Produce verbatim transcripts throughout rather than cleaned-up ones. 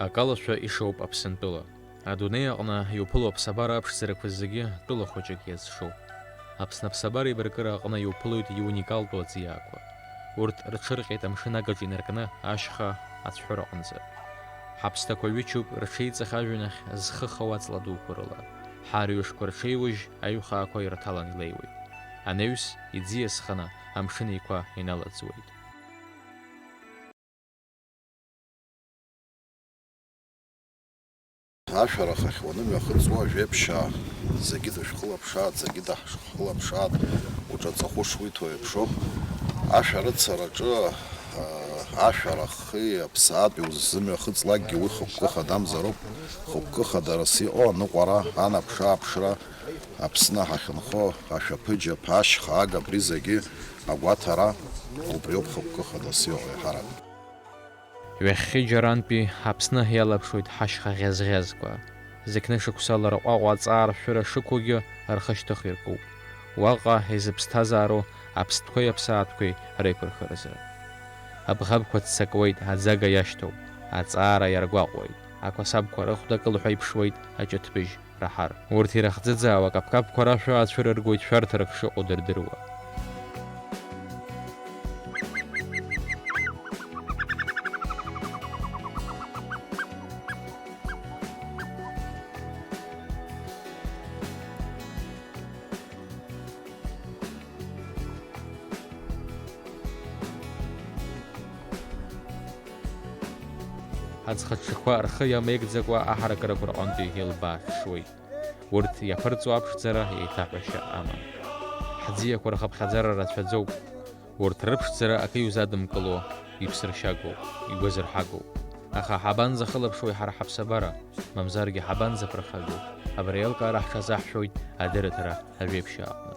Акалашәа ишоуп Аԥсынтәыла. Адунеи аҟны иуԥыло аԥсабара аԥшӡарақәа зегьы тәыла хәыҷык иазшоуп. Аԥсны аԥсабара еибаркыра аҟны иуԥылоит иуникалтәу аҵиаақәа. Урҭ рҽырҟьеит амшын агаҿа инаркны ашьха ацәҳәыраҟынӡа. Ҳаԥсҭақәа ҩычоуп рҽеиҵых ажәҩан ахь зхы хауа аҵла дуқәа рыла. Ҳарҩашқәа рҽеиужь аҩхаақәа ирҭалан илеиуеит. Анаҩс иӡиасханы амшын еиқәа иналаӡуеит. Ашәарах ахь уанымҩахыҵуа, жәеиԥшьаа, зегьы дышәхылаԥшааит, зегьы даҳхылаԥшааит, уҿаҵахәы шуиҭо еиԥшу. Ашәарыцараҿы, аа, ашәарахи аԥсаатәи уззымҩахыҵлакгьы уи хықәкы хадамзароуп. Хықәкы хадарас иҟоу аныҟәара, анаԥшааԥшра, Аԥсны ҳахьынхо, ашәаԥыџьаԥ, ашьха, ага, абри зегьы агәаҭара, убриоуп хықәкы хадас иҟоу еиҳарак. Ҩахьхьи џьарантәи Аԥсны иалаԥшуеит ҳашьха ӷьазӷьазқәа. Зықьны шықәса ларҟәаҟәа аҵааршәыра шықәугьы рхы шьҭыхиркуп. Уаҟа изыԥсҭазаароу аԥстәқәеи аԥсаатәқәеи реиқәырхаразы. Абӷабқәа ццакуеит, аӡага иашьҭоуп, аҵаара иаргәаҟуеит, ақәасабқәа рыхәда кылҳәа иԥшуеит аҷыҭбыжь раҳар. Урҭ ирыхӡыӡаауа акаԥкаԥқәа рашәа ацәырыргоит шәарҭарак шыҟоу дырдыруа. Аӡхыҽҽақәа рхы иамеигӡакәа аҳаракырақәа рҟынтәи илбааҽҽуеит. Урҭ иаԥырҵо аԥшӡара еиҭаҳәашьа амам. Ҳӡиақәа рхыԥхьаӡара рацәаӡоуп. Урҭ рыԥшӡара акы иузадымкыло, иԥсыршьагоуп, игәазырҳагоуп. Аха ҳабанӡахылаԥшуеи ҳара ҳаԥсабара, мамзаргьы ҳабанӡаԥырхагоу? Абри аилкаара ҳҽазаҳшәоит адырраҭара ажәеиԥшьаа аҟны.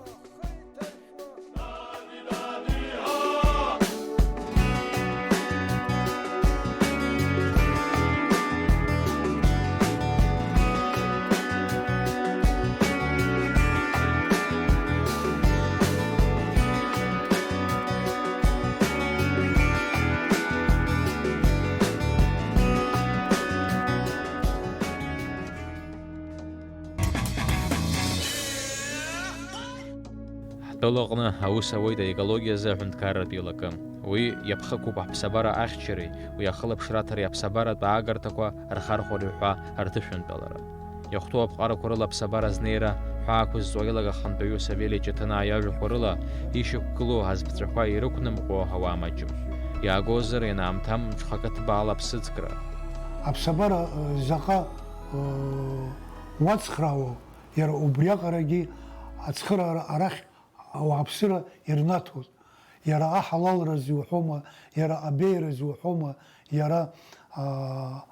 Ҳтәылаҟны аус ауеит аекологиазы аҳәынҭқарратә еилакы. Уи иаԥхықәуп аҳәсабара ахьчареи, уи ахылаԥшраҭареи аԥсабаратә аагарҭақәа рхархәареи ҳәа рҭышәынтәалара. Иахәҭоу аԥҟарақәа рыла аԥсабара азнеира ҳәа ақәызҵо аилак ахантәаҩы Савели Ҷыҭынаа иажәақәа рыла, ишьақәгылоу азԥҵәақәа ирықәнымҟәо ауаа маҷым. Иаагозар, ианаамҭам мҽхакы ҭбаала аԥсыӡкра. Аԥсабара, э, заҟа, э, уацхраауоу, иара убриаҟарагьы ацхыраара арахь ауааԥсыра ирнаҭоит. Иара аҳалалразы уҳәома, иара абеиаразы уҳәома, иара, аа,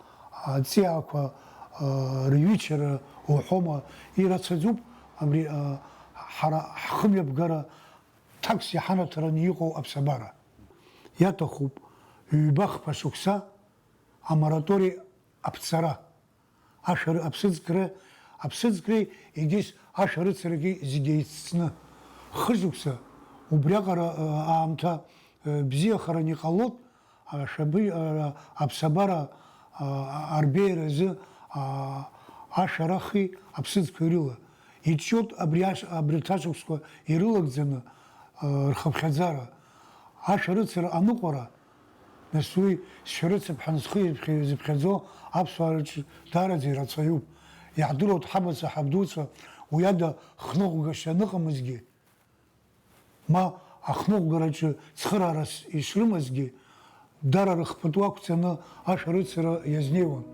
аҵиаақәа, аа, рҩычара уҳәома, ирацәаӡоуп абри, аа, ҳара ҳхымҩаԥгара ҭакс иҳанаҭараны иҟоу аԥсабара. Иаҭахуп ҩба-хԥа шықәса аморатори аԥҵара. Ашәа ры-, аԥсыӡкра, аԥсыӡкреи егьыс ашәарыцарагьы зегьы еицҵны, хышықәса убриаҟара, ы, аамҭа, ы, бзиахаран иҟалоит, ашәабыжь, ы, аԥсабара, ы, арбеиаразы, ы, ашәарахи аԥсыӡқәеи рыла. Иҿиоит абри аш-, абри рҭашықәсқәа ирылагӡаны, ы, рхыԥхьаӡара, ашәарыцара аныҟәара, Нас уи сшәарыцап ҳәа зхы изыԥхьаӡо аԥсуаа рҿы даараӡа ирацәаҩуп. Иаҳдыруа дҳабацәа ҳабдуцәа уи ада хныҟәгашьа аныҟамызгьы, ма ахныҟәгараҿы цхыраарас ишрымазгьы, дара рыхԥатәы ақәҵаны ашәарыцара иазнеиуан.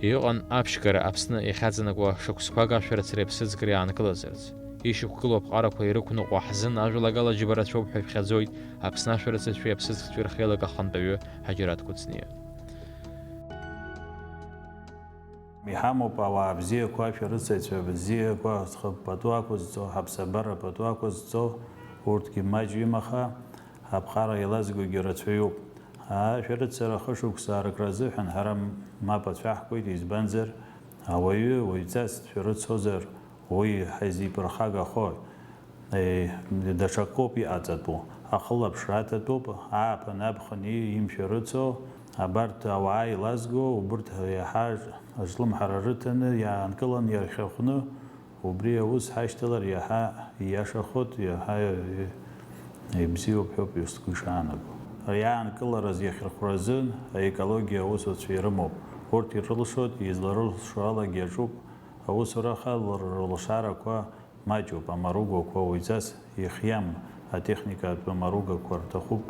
Иҟан аԥшьгара Аԥсны иахьаҵанакуа шықәсқәак ашәарыцареи аԥсыӡкреи аанкылазарц. Ишьақәгылоу аԥҟарақәа ирықәныҟәо ҳзын ажәалагала џьбарацәоуп ҳәа иԥхьаӡоит Аԥсны ашәарыцаҩцәеи аԥсыӡкцәеи рхеилак ахантәаҩы Ҳаџьараҭ Кәыҵниа. Иҳамоуп ауаа бзиақәа, ашәарыцаҩцәа бзиақәа, зхы пату ақәызҵо, ҳаԥсабара пату ақәызҵо, урҭгьы маҷҩым, аха аԥҟара еилазгогьы рацәаҩуп. Ашәарыцара хышықәса ааракра азыҳәан ҳара мап ацәаҳкуеит, избанзар, ауаҩы уаҩҵас дшәарыцозар, уи ҳаизиԥырхагахоит. Е, даҽакоуп иҟаҵатәу. Ахылаԥшра аҭатәуп, ааԥын аԥхын имшәа рыцу, абарҭ ауаа еилазго, убырҭ иаҳа азҿлымҳара рыҭаны иаанкылан иархьыхәны, убри аус ҳашьҭалар иаҳа ииашахоит, иаҳа ибзиоуп ҳәоуп сгәы ишаанаго. Ари аанкылараз иахьырхәразын аекологиа аусуцәа ирымоуп. Урҭ ирылшоит, изларылшо алагьы иаҿуп, аусураха рылшарақәа маҷуп, амаругақәа уаҩҵас ихиам, атехникатә амаругақәа рҭахуп.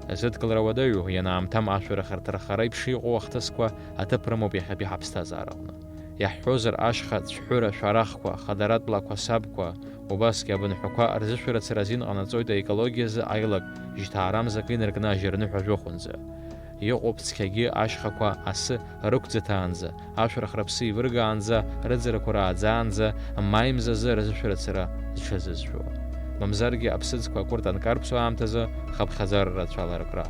Зыдкылара уадаҩу, ианаамҭам ашәарах рҭархара еиԥш иҟоу ахҭысқәа аҭыԥ рымоуп иахьатәи ҳаԥсҭазаараҟны. Иаҳҳәозар, ашьха цәҳәыра шәарахқәа, хадаратәла ақәасабқәа, убасгьы абынҳәақәа рзышәарыцара азин ҟанаҵоит аекологиазы аилак жьҭаарамзак инаркны ажьырныҳәа жәохәынӡа. Иҟоуп цқьагьы ашьхақәа асы рықәӡыҭаанӡа, ашәарах рыԥсы еивыргаанӡа, рыӡарақәа рааӡаанӡа, маи мзазы рзышәарыцара зҽазызшәо. Мамзаргьы аԥсыӡқәа акәырт анкарԥсо аамҭазы хыԥхьаӡара рацәала ркра.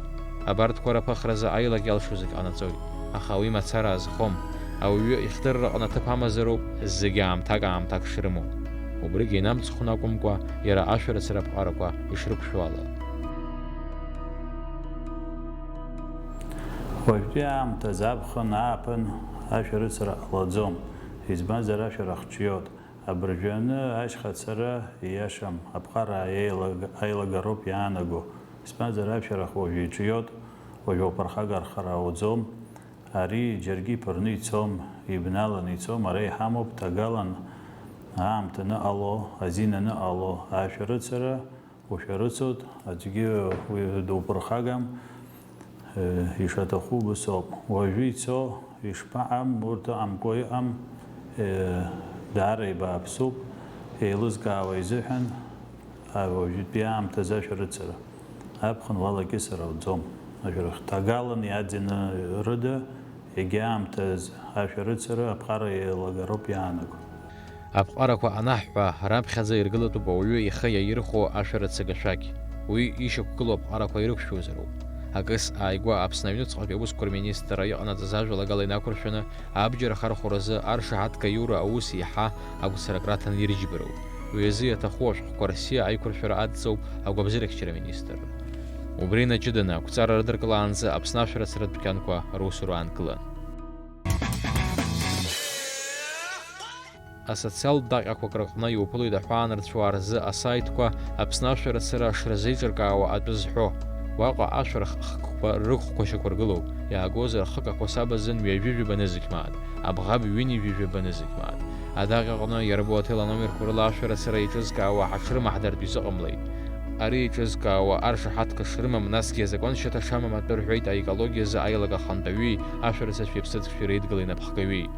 Абарҭқәа рыԥыхразы аилак иалшо зегь ҟанаҵоит, аха уи мацара азхом. Ауаҩы ихдырраҟны аҭыԥ амазароуп зегьы аамҭак-аамҭак шрымоу. Убригьы инамҵхәны акәымкәа, иара ашәарыцара аԥҟарақәа ишрықәшәо ала. Уажәтәи аамҭазы аԥхын ааԥын ашәарыцара ҟалаӡом, избанзар ашәарах ҿиоит. Абыржәы аны ашьхацара ииашам, аԥҟара аилаг-, аилагароуп иаанаго, избанзар ашәарах уажәы иҿиоит, уажә ауԥырхага архара ауӡом. Ари џьаргьы иԥырны ицом, ибналаны ицом, ара иҳамоуп ҭагалан аамҭа аныҟало, азин аныҟало ашәарыцара. Ушәарыцоит, аӡәгьы уи дуԥырхагам, э, ишаҭаху убыс ауп. Уажәы ицо ишԥаҟам, урҭ ыҟамкәа иҟам, э, даара ибааԥсуп, еилызкаауа изыҳәан, а, уажәтәи аамҭазы ашәарыцара. Аԥхын уалакьысыр ауӡом. Ашәарах ҭагалан иаӡаны рыда, егьа аамҭаз ашәарыцара аԥҟара еилагароуп иаанаго. Аԥҟарақәа анаҳҳәа, раԥхьаӡа иргылатәуп ауаҩы ихы иаирхәо ашәарыцага шәақь. Уи ишьақәгылоу аԥҟарақәа ирықәшәозароуп. Акыс ааигәа Аԥсны аҩныҵҟатәи аусқәа рминистрра иҟанаҵаз ажәалагала инақәыршәаны, абџьар ахархәаразы аршаҳаҭга аиура аус еиҳа агәцаракра аҭаны ирыџьбароуп. Уи азы иаҭаху ашәҟәқәа рсиа аиқәыршәара адҵоуп агәабзиарахьчара министрра. Убри инаҷыданы, ақәҵара рыдыркылаанӡа Аԥсны ашәарыцаратә дәқьанқәа русура аанкылан. Асоциалтә даҟьақәак рыҟны иуԥылоит аҳәаанырцәуаа рзы асаитқәа Аԥсны ашәарыцара шырзеиҿыркаауа атәы зҳәо. Уаҟа ашәарах хкқәа рықәқәа шьақәыргылоуп, иаагозар хык ақәасаб азын ҩажәи жәаба нызқь мааҭ, абӷаб ҩынҩажәи жәаба нызқь мааҭ. Адаҟьаҟны иарбоу ателеномерқәа рыла ашәарыцара еиҿызкаауа ҳаҽрымаҳдартә изыҟамлеит. Ари еиҿызкаауа аршаҳаҭга шрымам, насгьы азакәан шьаҭа шамам атәы рҳәеит аекологиазы аилак ахантәаҩи ашәарыцацәеи аԥсыӡкцәеи реидгыла инапхгаҩи.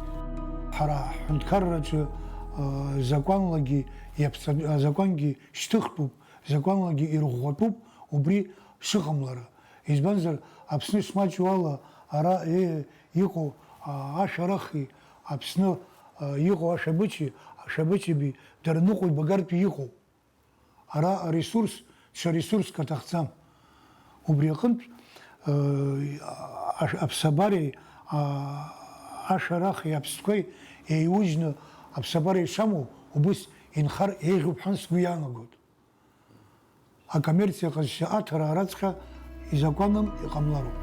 Ҳара ҳҳәынҭқарраҿы, а, закәанлагьы иаԥҵатә-, а, закәангьы шьҭыхтәуп, закәанлагьы ирӷәӷәатәуп убри шыҟамлара. Избанзар, Аԥсны шмаҷу ала ара, е, иҟоу, а, ашәарахи, Аԥсны, а, иҟоу ашәабычи, ашәабычаби дара ныҟәо ибагартә иҟоуп. Ара аресурс, ҽа ресурск аҭахӡам. Убри аҟынтә, э, аш-, аԥсабареи, а, ашәарахи аԥстәқәеи еиужьны аԥсабара ишамоу убыс инхар еиӷьуп ҳәа сгәы иаанагоит. Акоммерциа ҟазшьа аҭара араҵәҟьа изакәаным, иҟамлароуп.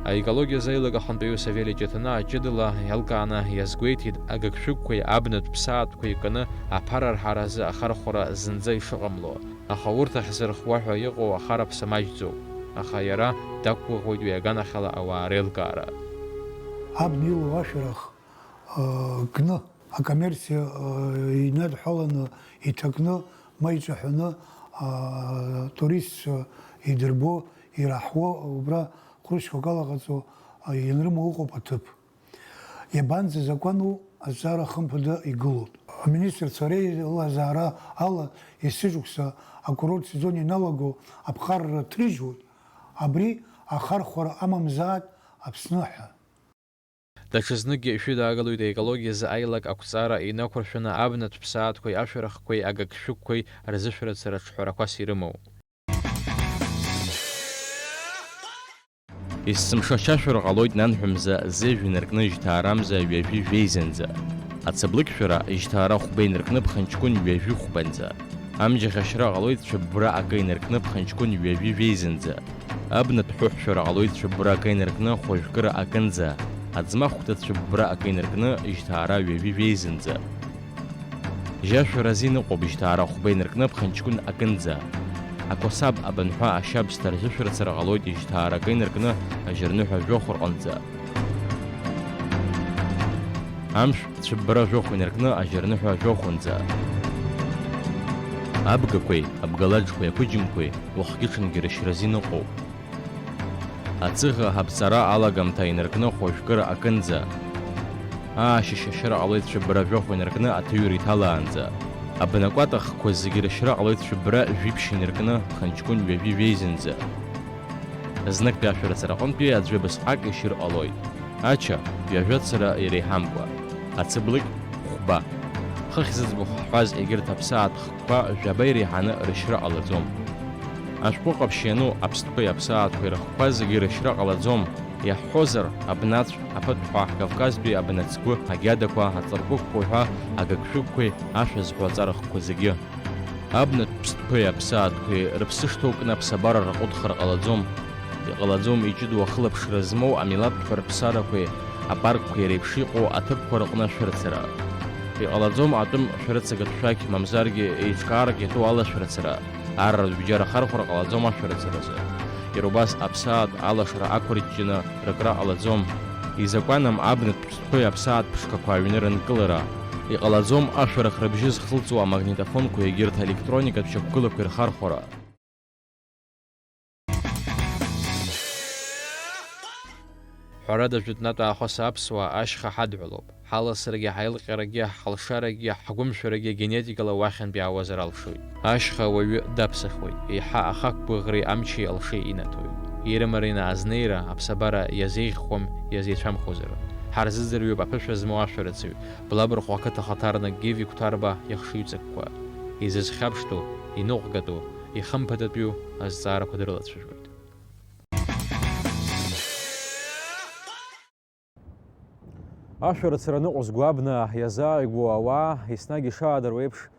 Аекологиа азы аилак ахантәаҩы Савели Ҷыҭанаа ҷыдала иалкааны иазгәеиҭеит, агыгшәыгқәеи абнатә ԥсаатәқәеи кны аԥара арҳаразы ахархәара зынӡа ишыҟамло, аха урҭ ахьзырхуа ҳәа иҟоу ахараԥса маҷӡоуп, аха иара дақәгәыӷуеит уи аганахьала ауаа реилкаара. Абна илоу ашәарах, а, кны, акоммерциа, а, инадҳәаланы иҭакны, ма иҿаҳәаны, а, туристцәа идырбо, ираҳуа, убра Хрушько акалаҟаҵо, а, ианрымоу ыҟоуп аҭыԥ. Иабанӡа закәану азҵаара хымԥада игылоуп. Аминистрцәа реилазаара ала есышықәса акурорт сезон ианалаго аԥҟарра ҭрыжьуеит, абри ахархәара амамзааит Аԥсны ҳәа. Даҽазныкгьы шәыдаагалоит аекологиазы аилак ақәҵара инақәыршәаны абнатә ԥсаатәқәеи ашәарахқәеи агыгшәыгқәеи рзышәарыцара ҿҳәарақәас ирымоу. Есымша шьашәыр ҟалоит нанҳәа мза зежә инаркны жьҭаарамза ҩажәи жәеизанӡа. Ацаблыкьшәара жьҭаара хәба инаркны ԥхынҷкәын ҩажәи хәбанӡа. Амџьаӷьашьра ҟалоит цәыббра акы инаркны ԥхынҷкәын ҩажәи жәеизынӡа. Абнатә ҳәыҳәшәара ҟалоит цәыббра акы инаркны хәажәкыра акынӡа. Аӡмахәда цәыббра акы инаркны жьҭаара ҩажәи жәеизынӡа. Жьашәара азин ыҟоуп жьҭаара хәба инаркны ԥхынҷкәын акынӡа. Ақәасаб, абанҳәа, ашьабсҭа рзышәарцара ҟалоит жьҭаара акы инаркны ажьырныҳәа жәохә рҟынӡа. Амшә цәыббра жәохә инаркны ажьырныҳәа жәохәынӡа. Абгақәеи, абгалаџқәеи, ақәыџьмқәеи уахгьы-ҽынгьы рышьра азин ыҟоуп. Ацыӷа аԥҵара алагамҭа инаркны хәажәкыра акынӡа. Аашьышь ашьра ҟалоит цәыббра жәохә инаркны аҭыҩра иҭалаанӡа. Абнакәата хқәа зегьы рышьра ҟалоит цәыббра жәиԥшь инаркны ԥхынҷкәын ҩажәи жәеизынӡа. Зныктәи ашәарыцара аҟынтәи аӡә абасҟак ишьыр ҟалоит. Ача, ҩажәа цыра иреиҳамкәа. Ацыблыкь, хәба. Хыхь зыӡбахә ҳҳәаз егьырҭ аԥсаатә хкқәа жәаба иреиҳаны рышьра ҟалаӡом. Ашәҟәы ҟаԥшь иану аԥстәқәеи аԥсаатәқәеи рыхқәа зегьы рышьра ҟалаӡом, иаҳҳәозар, абнацә, аԥыҭәҳәа, Кавказтәи абнацгәы, агьадақәа, аҵаркәыкәқәа уҳәа агыгшәыгқәеи ашәа зҳәо аҵара хкқәа зегьы. Абнатә ԥстәқәеи аԥсаатәқәеи рыԥсы шҭоу кны аԥсабара рҟәыдхар ҟалаӡом. Иҟалаӡом иҷыдоу ахылаԥшра змоу амилаҭтә рыԥсарақәеи апаркқәеи реиԥш иҟоу аҭыԥқәа рыҟны ашәарыцара. Иҟалаӡом атәым шәарыцагатә шәақь, мамзаргьы еиҿкаарак иатәу алашәарыцара. Арратә бџьар ахархәара ҟалаӡом ашәарыцаразы. Иара убас аԥсаатә алашара ақәырҷҷаны рыкра ҟалаӡом. Изакәанам абнатә ԥстәқәеи аԥсаатә ԥшқақәа аҩны рынкылара. Иҟалаӡом ашәарах рыбжьы зхылҵуа амагнитофонқәеи егьырҭ аелектроникатә шьақәгылақәеи рхархәара. Ҳәарада, жәытәнатә аахыс аԥсуаа ашьха ҳадҳәалоуп. Ҳаласрагьы, ҳаилҟьарагьы, ҳалшарагьы, ҳгәымшәарагьы генетикала уахьынтә иаауазар алшоит. Ашьха ауаҩы даԥсахуеит, еиҳа ахақә гәыӷреи амчи алшеи инаҭоит. Ирымареины азнеира аԥсабара иазеиӷьхом, иазеицәамхозар. Ҳарзыӡырҩып аԥышәа змоу ашәарыцаҩ, Блабырхәа ақыҭа ахаҭарнак Геви Қәҭарба ихшыҩҵакқәа. Изызхьаԥштәу, иныҟәгатәу, ихымԥадатәиу азҵаарақәа дрылацәажәоит. Ашәарыцара ныҟәызго абна иазааигәоу ауаа, еснагь ишаадыруа еиԥш,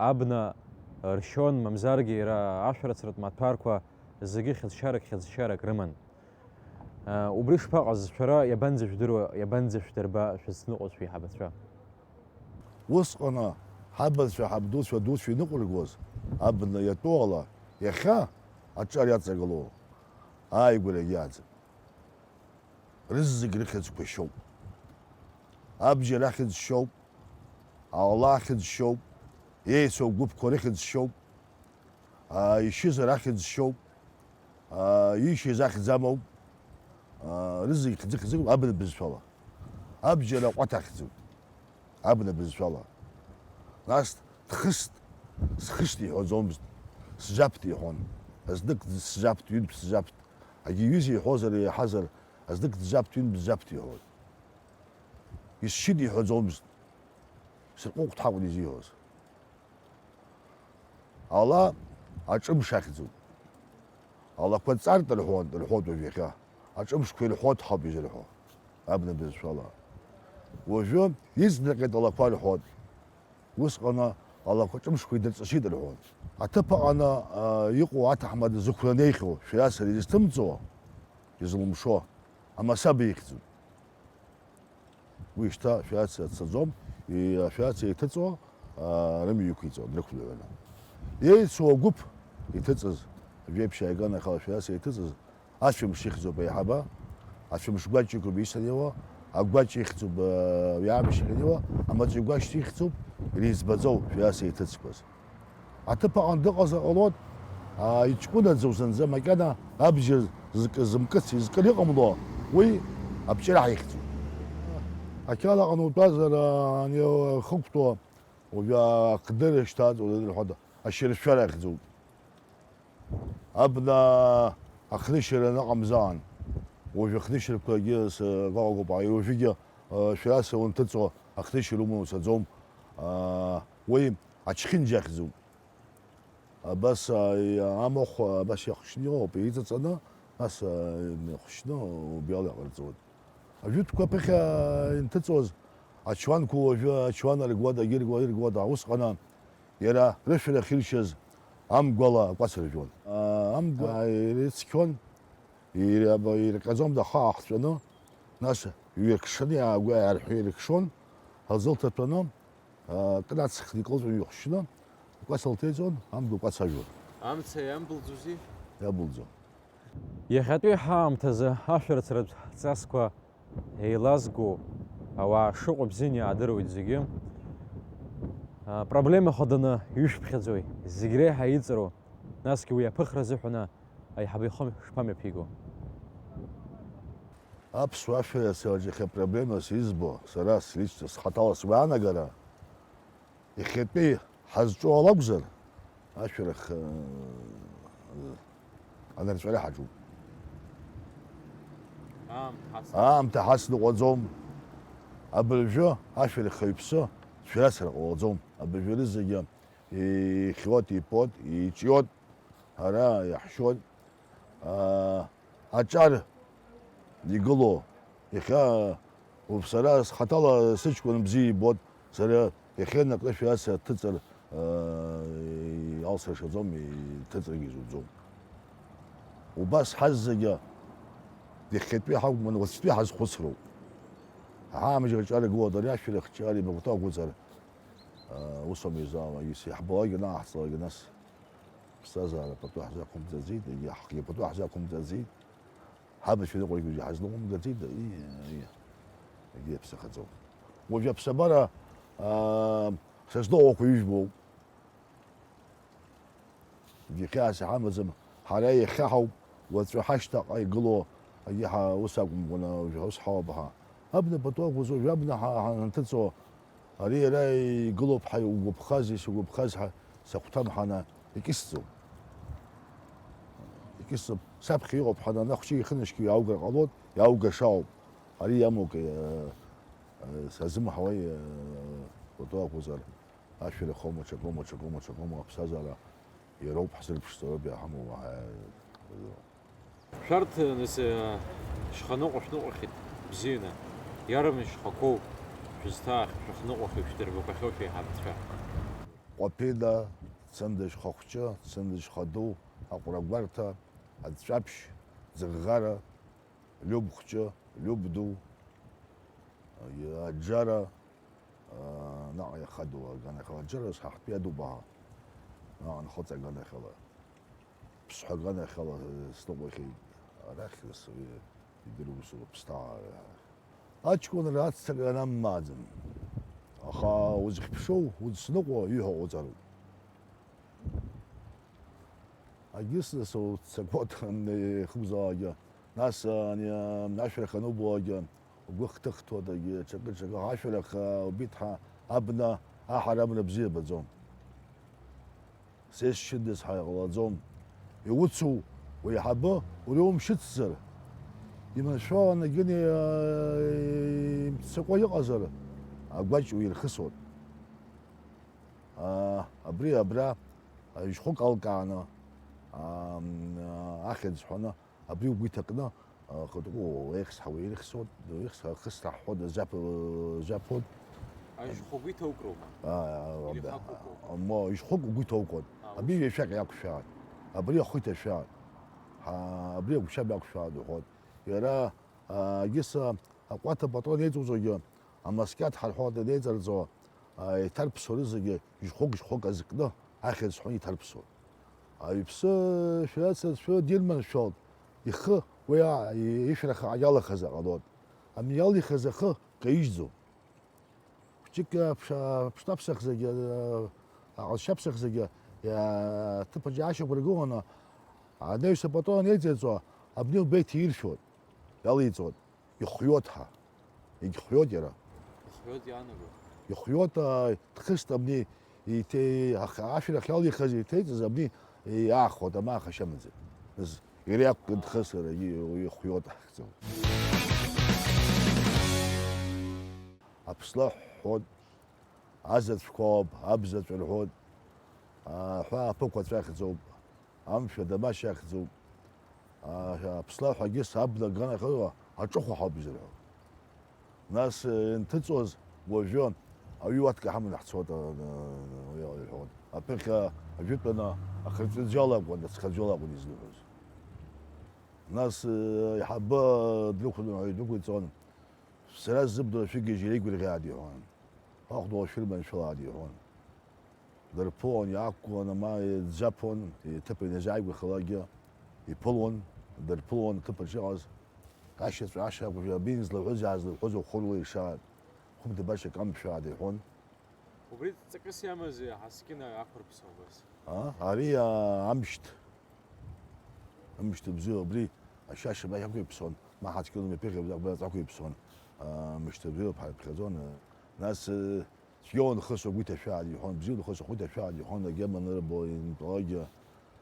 абна ршьон, мамзаргьы иара ашәарыцаратә маҭәарқәа зегьы хьыӡшьарак, хьыӡшьарак рыман. Убри шԥаҟаз, шәара иабанӡажәдыруа, иабанӡашәдырба шәызныҟәоз шәеиҳабацәа? Усҟан ҳабацәа, ҳабдуцәа, дуцәа иныҟәыргоз абна иатәу ала, иахьа аҿар иаҵагылоу ааигәара иагьааӡам. Рызегь рыхьӡқәа шьоуп. Абџьар ахьӡ шьоуп, ауала ахьӡ шьоуп, еицәоу гәыԥқәа рыхьӡ шьоуп, аа, ишьызар ахьӡ шьоуп, аа, ишьыз ахьӡ амоуп, аа, рызегь хьӡы-хьӡык абна бызшәала. Абџьар аҟәаҭ ахьӡуп, абна бызшәала. Нас дхыст, схыст иҳәаӡомызт, сжаԥт иҳәон. Знык сжаԥт, ҩынтә сжаԥт. Егьи ҩыза иҳәозар, еиҳазар, знык дӡаԥт, ҩынтә дӡаԥт иҳәон. Исшьит иҳәаӡомызт. Сырҟәыҟәҭ ҳакәын изиҳәоз. Ала аҿымш ахьӡуп. Алақәа ҵарт рҳәон, рҳәоит уажә иахьа. Аҿымшқәа ирҳәоит ҳауп изырҳәо. Абна бызшәала. Уажәы иҵнакит алақәа рҳәоит. Усҟан алақәа ҿымшқәа идырҵысит рҳәон. Аҭыԥ аҟаны, а, иҟоу аҭаҳмада зықәра неихьоу шәара сара изҭымҵуа, изылымшо, амасаба ихьӡуп. Уи шьҭа ашәарыцара дцаӡом, и-, ашәарыцара иҭыҵуа, а, рымҩа иқәиҵон, дрықәныҳәаны. Еицу агәыԥ иҭыҵыз, жәеиԥшь ааиган ахала ашәарыцара иҭыҵыз, Ашәымш ихьӡуп аиҳаба, ашәымш гәаҷ иқәуп исаниауа, агәаҷ ихьӡуп, э, уи амш ианиауа, амаҵуҩ гәаҷ ихьӡуп, иреиҵбаӡоу шәара сеиҭыҵқәаз. Аҭыԥ аҟны дыҟазар ҟалоит, аа, иҷкәынаӡоу зынӡа макьана абџьар зкы-, зымкыц, изкыр иҟамло, уи абҿиара ҳаихьӡуп. Ақьала аҟны утәазар, аа, ани, хықәтәоу, уажәы ахдырра шьҭаҵ-, уажәы рҳәоит, ашьыршәара ахьӡуп. Абна ахнышьара аныҟамзаан, уажә ахнышьарақәагьы сгәаҟгоуп, уажәыгьы, э, шәараса унҭыҵуа ахнышьара умоуа цаӡом. Э, уи ачхьынџьа ахьӡуп. Абас, э, амахә, абас иахшьны иҟоуп, иҵаҵаны, нас, э, иахшьны убриала иҟарҵоит. Ажәытәқәа аԥыхьа инҭыҵуаз ачуанқәа уажәы ачуан аргуада, агьыргуада, иргуада, усҟан Иара рышәарах иршьыз амгәала акәац ржәуан. Амгәа ирыцқьон, ирҟьаӡомда ахы ааҳҵәаны, нас ҩыркшаны иаагәа иаарҳәы ирыкшон, лзы лҭаҭәаны, акы нацхны икылҵәон, ихәшьны, акәац лҭеиҵон, амгәа акәац ажәуан. Амца иамбылӡози? Иабылӡом. Иахьатәи ҳаамҭазы ашәарыцаратә ҵасқәа еилазго ауаа шыҟоу бзианы иаадыруеит зегьы. А, проблема хаданы ишәԥхьаӡои, зегь реиҳа иҵару, насгьы уи аԥыхра азыҳәаны аиҳабы ихы шԥамҩаԥиго? Аԥсуа ашәарыцараҿы иахьа проблемас избо, сара слично схаҭала сгәаанагара, иахьатәи ҳазҿу алакәзар, ашәарах, э, анырҵәара ҳаҿуп. Аамҭа ҳацныҟәаӡом. Аамҭа ҳацныҟәаӡом. Абыржәы ашәарах аҩԥсы шәарацара ҟалаӡом. Абыржәы рызегьы ихиот, ипот, иҿиот, ара иаҳшьот. Аа, аҿар игылоу, иахьа уажә сара схаҭала сыҷкәын бзиа ибот, сара иахьа наҟ-ҩажәа аса дҭыҵыр, аа, алсра шаӡом, иҭыҵыргьы изуӡом. Убас ҳазегьы иахьатәи ҳакәым, уаҵәтәи ҳазхәыцроуп. Ҳаамжьра аҿар игылоит, ари ашәарах ҿар имакәҭа ақәҵар, аа, ус аума изаауа, ис-, иаҳбалак ианааҳҵалак нас. Ԥсҭазаара пату ҳзақәымҵаӡеит, егьи ҳхгьы пату ҳзақәымҵаӡеит. Ҳабацәа ныҟәигоит ҳазныҟәымгаӡеит, и-, и-, егьи аԥсахаӡом. Уажәы аԥсабара, аа, сызныҟәақәа ҩыжәбоуп. Егьи хьаас иҳамаӡам, ҳара иахьа ҳауп, уаҵәы ҳашьҭаҟа игылоу, егьи ҳа-, ус акәымкәа, уажәы ус ҳауп ҳа. Абна пату акәызу, уажәы абна ҳа-, ҳанҭыҵуа, ари иара игылоуп ҳа-, угәаԥхаз, исгәаԥхаз ҳа-, сахәҭам ҳана, икьысӡом. Икьысӡом. Саԥхьа иҟоуп ҳана, ана хәҷы ихынашьгьы иааугар ҟалоит, иааугаша ауп. Ари иамоуп, э, э, сазымҳауеи, э, пату акәзар, ашәарахоума, ҽакоума, ҽакоума, ҽакоума, аԥсҭазаара иароуп ҳзырԥшӡо, роуп иаҳамоу, уаҳа, э, Шәарҭ, нас, шьханыҟәа шәныҟәахьеит бзианы, иарбан шьхақәоу шәызҭаахьоу, шәахныҟәахьоу, шәдырбақәахьоу шәеиҳабацәа? Ҟәапида, Цында шьхахәҷы, Цында шьхаду, Аҟәрагәарҭа, Аҵәаԥшь, Ӡыӷӷара, Лиуб хәҷы, Лиуб ду, Аџьара, наҟ иахадоу аганахьала, Аџьара ҳаҳтәи адубаҳа, наҟ нхыҵ аганахьала. Ԥсҳәа аганахьала сныҟәахьеит, арахь ус идыруа усура ԥсҭаа. Аҷкәынра аццакра наммааӡан. Аха узыхьԥшоу, узсныҟәо иҳәо ҟауҵароуп. Агьыс нас уццакуа ихыбзаауагьы, нас ани ашәарах анубауагьы, угәы хҭыхҭуа, дагьы ҽакы-ҽакы ашәарах убит ҳәа абна, аҳара абна бзиа баӡом. Сесшьындаз ҳәа иҟалаӡом. Иуцу уеиҳабы уара иумшьыцзар, иманшәаланы гьыни имццакуа иҟазар, агәаҿ уирхысуан. Аа, абри абра, а, ишәҟәык алкааны, аа, м, ахьӡ ҳәаны, абри угәы иҭакны, а, хатәы уеихсҳауа ирыхьсуан, уеихсҳа-, хысра ҳҳәон, зап-, заԥон. А, ишәҟәы угәы иҭоукроума? Аа, Или аб-, хақәкоуп? Мо, ишәҟәык угәы иҭоукуан. А, Абри ус. Ҩашәаҟь иақәшәааит, абри ахәы иҭашәааит. Ҳа-, абри агәшьам иақәшәааит уҳәон. Иара, а, егьыс, а, аҟәаҭа апатрон еиҵоуҵогьы, амаскьаҭ ҳарҳәо адеиҵарҵо, а, иҭарԥсо рызегьы жьхәык-жьхәык азкны ахьӡ ҳәа иҭарԥсо. Аҩԥсы шәарацацәа дирманшәалт, ихы уи а-, ишәраха иалахаз аҟалоит. Ами иалихыз ахы каижьӡом. Хәҷык аԥш-, аԥштәаԥсахзагьы, а, аҟазшьаԥсахзагьы, иа-, аҭыԥаҿ иаашьақәыргыланы, анаҩс апату анеиҵеиҵо, абни лбеиҭ иршәоит, иалеиҵоит. Ихҩот ҳа. Егьхҩот иара. Ихҩот иаанаго. Ихҩот, аа, дхыст абни, иҭе-, ах-, ашәарах иалихыз иҭеиҵаз абни иаахәот, амаахашьа амаӡа. Нас иара иақәкын дхысыр, и-, ихҩот ахьӡуп. Аԥслаҳә ҳҳәот, азаҵәқәоуп, абзаҵә рҳәот, аҳәаа аԥықәацә ахьӡуп. Амшә адамашь ахьӡуп. А, аԥслаҳә агьыс абна аганахьала аҿыхәа ҳауп изырҳәо. Нас, э, инҭыҵуаз уажәы, Аҩы уаҭка ҳаманы ҳцоит, а, а, а, иҳәон. Аԥыхьа ажәытәаны ахырҵәыӡәы алакәын, ацхаӡәы алакәын излыҳәоз. Нас, э, аиҳабы дрықәын, дәықәиҵон. Сара сзыбдыруа шәыгьежь иреигәырӷьааит иҳәон. Ахәда уашәырманшәалааит иҳәон. Дырԥылон, иаақәгыланы ма иӡәӡәаԥон, иҭыԥ ианазааигәахалакгьы иԥылон, дырԥылон аҭыԥ аҿы иҟаз. Ашьаҵә, ашьаҟәжәа, абин злаҳәыз иаазлаҳәыз ухәыруа ишааит, хәымҭа баша камшәааит иҳәон. Убри ҵакыс иамази, ҳаскьына ақәырԥса убас? А? Ари, а, амшьҭ. Амшьҭ бзиа, убри ашьашьа баша ақәиԥсон, ма ҳаскьына мҩаԥыхьа абра аҵәа ақәиԥсон. А, мшьҭ бзиоуп ҳарԥхьаӡон. Нас, э, цәгьа унхыс угәы иҭашәааит иҳәон, бзиа унхыс ухәы иҭашәааит иҳәон, агьама нырбо интәалагьы.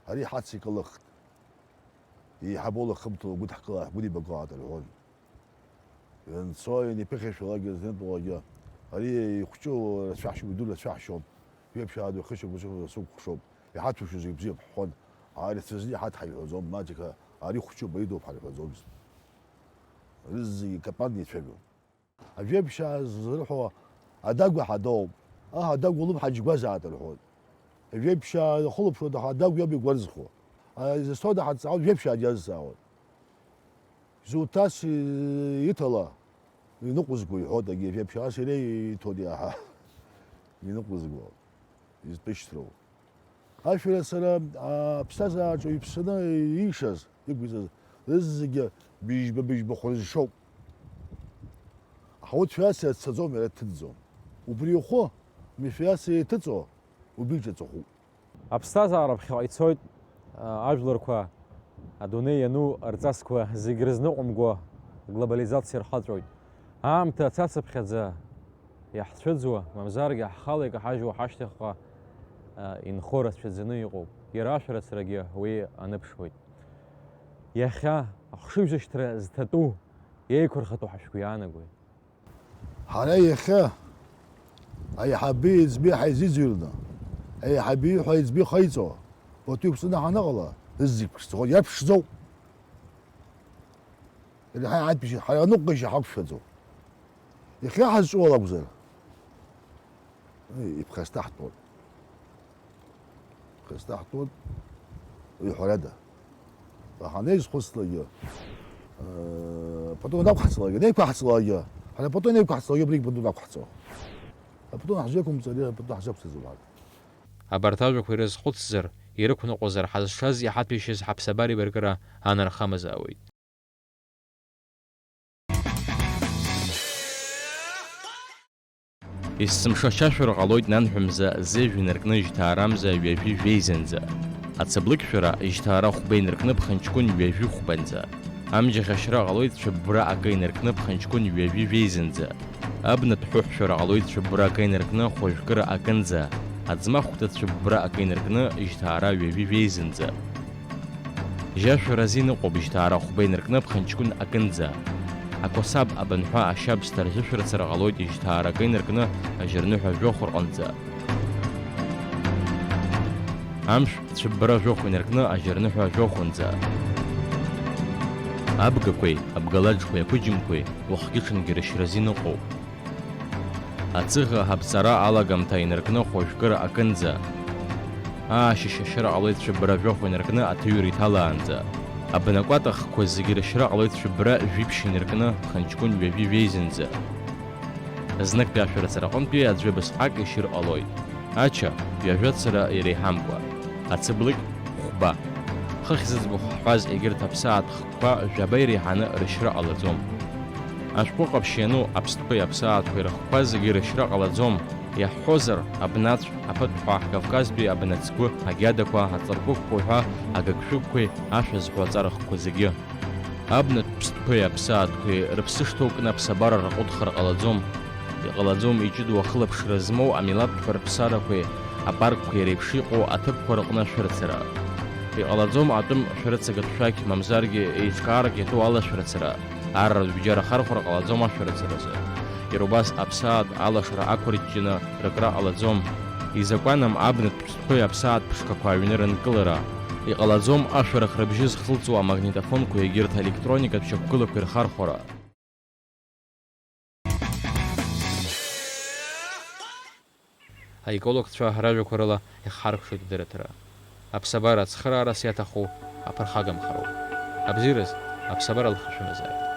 Ари ҳацикылахт. Еиҳаб улахымҭала угәыдҳкыла, ҳгәыдибакылааит рҳәон. Ианцо, ианеиԥыхьашәалакгьы, знытәалагьы, ари ихәҷу рацәаҳшьоуп, иду рацәаҳшьоуп, ҩаԥшьаа ду хышьақәа сықәхшоуп, иҳаҭәушьо зегь бзиоуп ҳҳәон, ари цәызны иҳаҭ ҳаиҳәаӡом, маҷк ари хәҷуп, ари дууп ҳарҳәаӡомызт. Рызегьы капан еицәажәон. Ажәеиԥшьаа зрыҳәо адагәа ҳадоуп, аҳ адагәа улымҳа џьгәазаат рҳәоит. Ажәеиԥшьаа ахылаԥшуа адагәа иоуп игәарзхо. Изасода ҳадҵаауа, жәеиԥшьаа диазҵаауан. Зуҭас иҭала, иныҟәызго иҳәоит, егьи жәеиԥшьаас иара иҭоит иаҳа. Иныҟәызго, изтәышьҭроу. Ашәарыцара аԥсҭазаараҿы иԥсаны иишаз, иқәиҵаз, рызегьы быжьба-быжьба хәырзшоуп. Ҳауҭ шәарыцара дцаӡом, иара дҭыҵӡом. Убри ухәы, мышәарыцара иҭыҵуа, убри иҿаҵахәуп. Аԥсҭазаара ԥхьаҟа ицоит, а, ажәларқәа, адунеи иану рҵасқәа зегь рызныҟәымго аглобализациа рхаҵәоит. Аамҭа ацацыԥхьаӡа иаҳцәыӡуа, мамзаргьы ҳхала икаҳажьуа ҳашьҭахьҟа, а, инхо рацәаӡаны иҟоуп. Иара ашәарыцарагьы уи аныԥшуеит. Иахьа ахшыҩзышьҭра зҭатәу, еиқәырхатәу ҳашәгәы иаанагои? Ҳара иахьа аиҳаби аиҵби ҳаизыӡырҩны, аиҳаби ҳәа аиҵби хаиҵо, пату иқәҵаны ҳаныҟала, зегь ԥшӡоуп, иара ԥшӡоуп. Иара ҳара аибашьра, ҳара аныҟәгашьа ҳақәшәаӡом. Иахьа ҳазҿу ала акәзар, Ии, иԥхасҭаҳтәуан. Иԥхасҭаҳтәуан, уи ҳәарада. Аха ҳанеизхәыцлакгьы, э, пату анақәҳҵалакгьы, анеиқәаҳҵалакгьы, ҳара пату анеиқәаҳҵалакгьы, убригь пату анақәҳҵо. Апату ҳзеиқәымҵар, апату ҳзақәҵаӡом ҳара. Абарҭ ажәақәа ирызхәыцзар, ирықәныҟәозар ҳазшаз иҳаҭәеишьаз ҳаԥсабара еибаркыра анархамазаауеит. Есымша ашьашәара ҟалоит нанҳәа мза зежә инаркны жьҭаарамза ҩажәи жәеизанӡа. Ацаблыкьшәара жьҭаара хәба инаркны ԥхынҷкәын ҩажәи хәбанӡа. Амџьаха ашьра ҟалоит цәыббра акы инаркны ԥхынҷкәын ҩажәи жәеизанӡа. Абнатә ҳәыҳәшәара ҟалоит цәыббра акы инаркны хәажәкыра акынӡа. Аӡмахәда цәыббра акы инаркны жьҭаара ҩажәи жәеизанӡа. Жьашәара азин ыҟоуп жьҭаара хәба инаркны ԥхынҷкәын акынӡа. Акәасаб абынҳәа ашьабсҭа ржьышәарыцара ҟалоит жьҭаара акы инаркны ажьырныҳәа жәохә рҟынӡа. Амшә цәыббра жәохә инаркны ажьырныҳәа жәохәынӡа. Абгақәеи абгалаџқәеи ақәыџьмқәеи уахгьы-ҽынгьы рышьра азин ыҟоуп. Ацыӷа аԥҵара алагамҭа инаркны хәажәкыра акынӡа. Аашьышь ашьра ҟалоит цәыббра жәохә инаркны аҭыҩра иҭалаанӡа. Абнакәата хкқәа зегьы рышьра ҟалоит цәыббра жәиԥшь инаркны ԥхынҷкәын ҩажәи жәеизанӡа. Зныктәи ашәарыцара аҟынтәи аӡә абасҟак ишьыр ҟалоит. Ача, ҩажәа цыра иреиҳамкәа. Ацыблыкь, хәба. Хыхь зыӡбахә ҳҳәаз егьырҭ аԥсаатә хкқәа жәаба иреиҳаны рышьра ҟалаӡом. Ашәҟәы ҟаԥшь иану аԥстәқәеи аԥсаатәқәеи рыхқәа зегьы рышьра ҟалаӡом, иаҳҳәозар, абнацә, аԥыҭәҳәа, Кавказтәи абнацгәы, агьадақәа, аҵаркәыкәқәа уҳәа агыгшәыгқәеи ашәа зҳәо аҵара хкқәа зегьы. Абнатә ԥстәқәеи аԥсаатәқәеи рыԥсы шҭоу кны аԥсабара рҟәыдхар ҟалаӡом. Иҟалаӡом иҷыдоу ахылаԥшра змоу амилаҭтә рыԥсарақәеи апаркқәеи реиԥш иҟоу аҭыԥқәа рыҟны ашәарыцара. Иҟалаӡом атәым шәарыцагатә шәақь, мамзаргьы еиҿкаарак иатәу алашәарыцара. Арратә бџьар ахархәара ҟалаӡом ашәарыцаразы. Иара убас аԥсаатә алашара ақәырҷҷаны рыкра ҟалаӡом. Изакәанам абнатә ԥстәқәеи аԥсаатә ԥшқақәа аҩны рынкылара. Иҟалаӡом ашәарах рыбжьы зхылҵуа амагнитофонқәеи егьырҭ аелектроникатә шьақәгылақәеи рхархәара. Аекологцәа ражәақәа рыла иахҳаркәшоит адырраҭара. Аԥсабара ацхыраарас иаҭаху аԥырхагамхароуп. Абзиараз, аԥсабара лхашәымазааит.